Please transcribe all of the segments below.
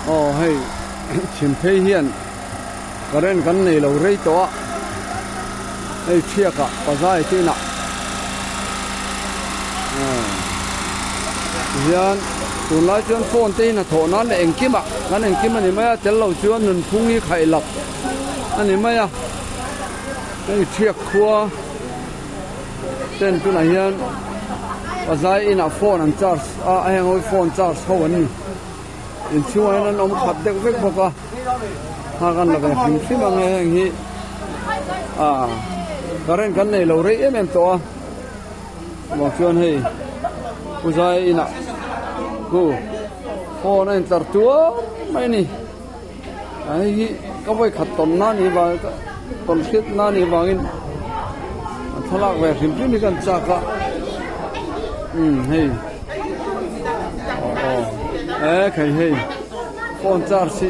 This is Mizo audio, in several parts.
Aw hei chhim phei hian current kan nei lo rei tawh a hei thiak ah pazai te inah hian tunlai chuan phone te hi hnathawh nan leh engkim ah kan engkim a ni mai a tel lo chuan nunphung hi khaih lak a ni mai a hei thiak khua ten tunah hian pazai inah phone an charge a a heng ho hi phone charge ho an ni inchhungah hian an awm khat deuh vek bawk a nghak an la ve hrim hrim ang e heng hi ah current kan nei lo rei em em tawh a vang chuan hei puzai inah khu phone a intlar tuar mai a ni a hei hi ka vawi khat tawn na ni vang tawn hriat na nih vangin an thlalak ve hrim hrim hi ka an chak a umm hei aw aw e khai hei phone charge hi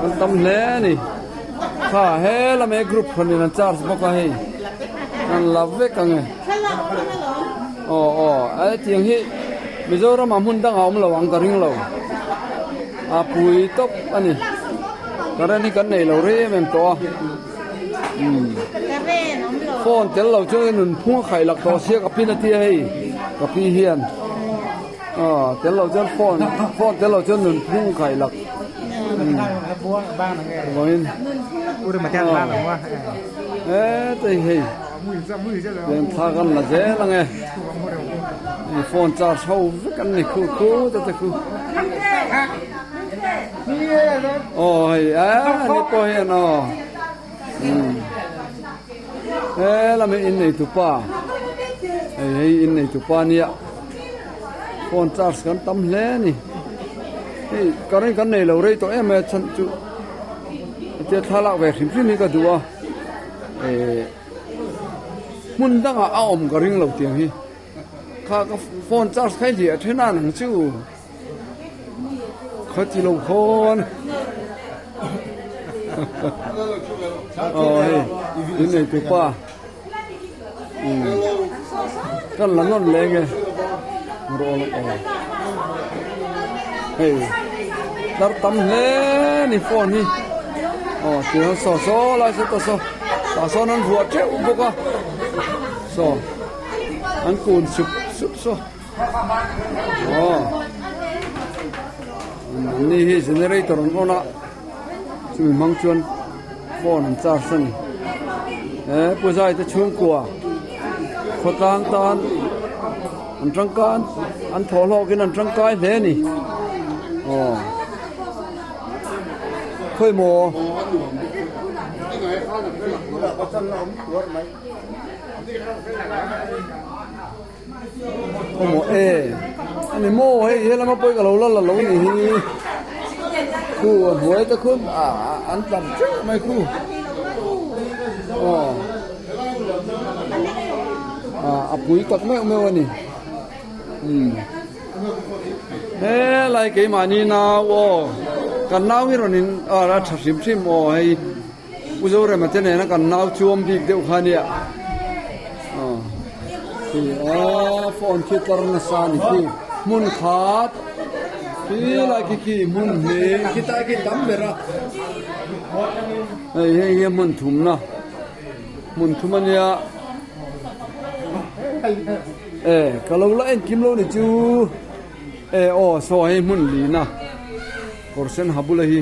an tam hle a ni kha he lam he group pahnih an charge bawk a hei an la vek ang e aw aw a hetiang hi Mizoram ah hmun dangah a awm lo ang ka ring lo a pui tawp a ni current hi kan nei lo rei em em tawh a umm phone tel lo chuan nunphung a khaih lak tawh sia ka pin a tia hei ka pi hian aw tel lo chuan phone phone tel lo chuan nunphung a khaih lak umm vawiin aw heta hi hei pian thla kan la zel ang e. Phone charge ho vek an ni khu khu te te khu. Aw hei a ni pawh hian aw. He lam hi innei tu pa. Hei hei innei tu pa nia. Phone charge kan tam hle a ni. Hei current kan nei lo rei tawh em mai a chhan chu. Hetia thlalak ve hrim hrim hi ka duh a. Eh. Hmun dangah a awm ka ring lo tiang hi kha ka phone charge kha hliah then a nang chu khaw ti lo khawn aw hei in nei tu pa kan la nawn leng e rawh aw hei tar tam hle ni phone hi aw tiang saw saw lai saw ta saw tah sawn an vuah teuh bawk a saw an kun sup sup saw aw an ni hi generator an on a chumi hmang chuan phone an charge a ni he puzai te chhungkua khawtlang tan an tangkai an thawh hlawk in an tangkai hle a ni aw khawi maw Khaw e ani maw hei helama pawh ka lo la la lo ni hi khu a hnuai te khu ah an tam teuh mai khu aw ah a pui tak meuh meuh a ni umm helai keimahni nau aw kan nau hi rawn in ah a tha hrim hrim aw hei. Pu Zorema te nena kan nau chuam bik deuh kha nia aw khi a phone khi tar nasa ni khi hmun khat khi lai khi khi hmun hnih khi tai khi tam ber a hei hei hi hmun thumna hmun thum ania e ka lo la enkim lo ni chu e aw saw hei hmun lina kawr sen ha bula hi.